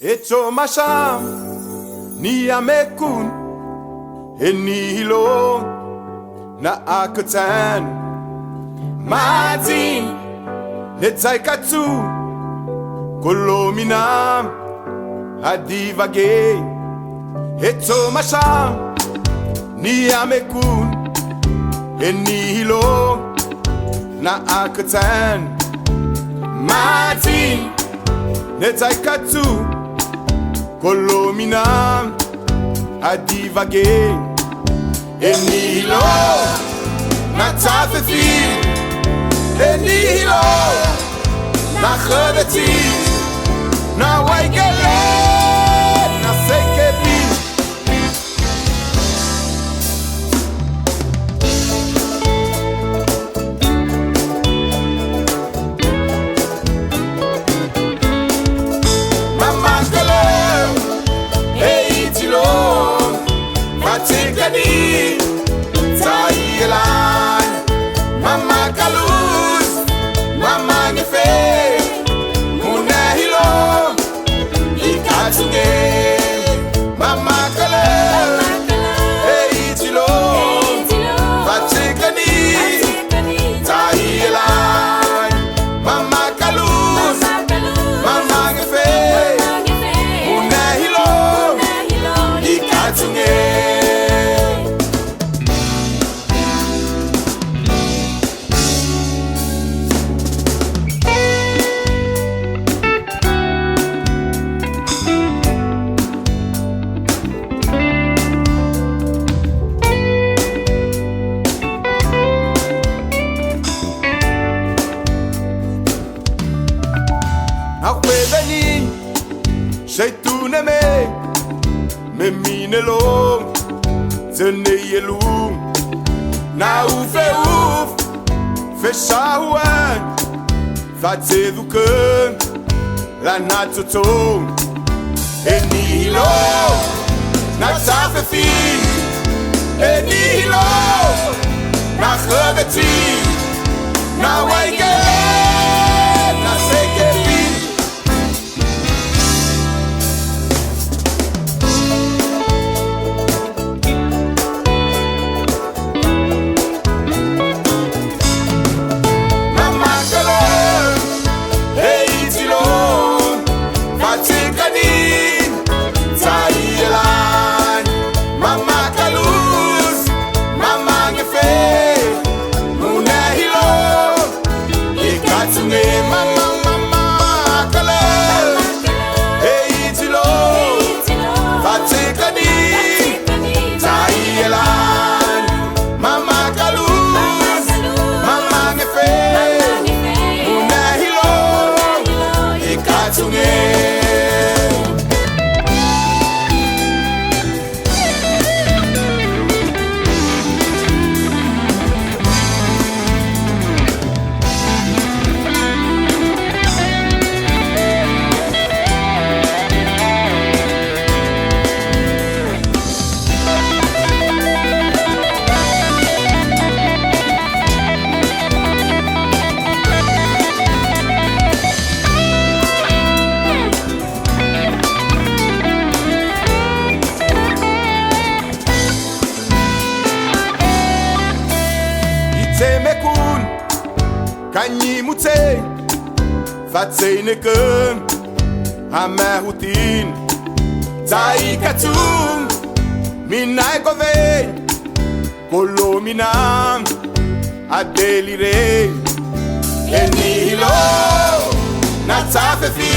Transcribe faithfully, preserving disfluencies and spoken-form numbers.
އެޗޯ މަށާ ނިޔަމެކުން އެނީ ހިލޯ ނައަކަތަން މާޒިން ނެތައި ކަތު ކޮލޯމިނާ އަދި ވަގޭ. އެޗޯ މަށާ ނިޔަމެކުން އެނީ ހިލޯ ނައަކަތަން މާޒިން ނެތައި ކަތު ކޮލޯމިނާ އަދި ވަގޭ. އެނީ ހިލޯ ނަތާފެފި، އެނީ ހިލޯ ނަޚަދަތި ނަވައިގެލެ ނަސެކެބި. މަމާ ކަލަ އެއީ ތިލޯ ފަތިކަނީ ތާއިލާން. މަމާ ކަލޫސް މަމާގެ ފޭ މުނާ ހިލޯ އިކާތުގެ މަމާ ކަލަ އެއީ ތިލޯ ފަތިކަނީ ތާއިލާން. މަމާ ކަލޫސް މަމާގެ ފޭ މުނާ ހިލޯ އިކާތުގެ. ނަފްވެދަނީ ޝައިޠޫނެމެ މެ މީނެލޯ ޒަނެޔެލޫ ނާއުފެއުފް ފެށާހުވަން ފަތޭދުކަން ލަނާތޮތޯ. އެނީ ހިލޯ ނަސާފެފި، އެނީ ހިލޯ ނަޚަދަތި ނަވައިގެ ނަސެކެފި. މަމާ ކަލަ އެއީ ތިލޯ ފަތިކަނީ ތާއިލާން. މަމާ ކަލޫސް މަމާގެ ފޭ މުނާ ހިލޯ އިކާތުގެ މަމާ، މަމާ ކަލަ އެއީ ތިލޯ ފަތިކަނީ ތާއިލާން. މަމާ ކަލޫސް މަމާގެ ފޭ މުނާ ހިލޯ އިކާތުގެ. އިތޭމެކުން ކަންޏިމުތޭ ފަތެއިނެކަން ހަމަހުތިން ތާއި ކަތުން މިނާއެ ގޮވޭ ކޮލޯމިނާ އަދޭލިރޭ. އެނީ ހިލޯ ނަތާފެފި،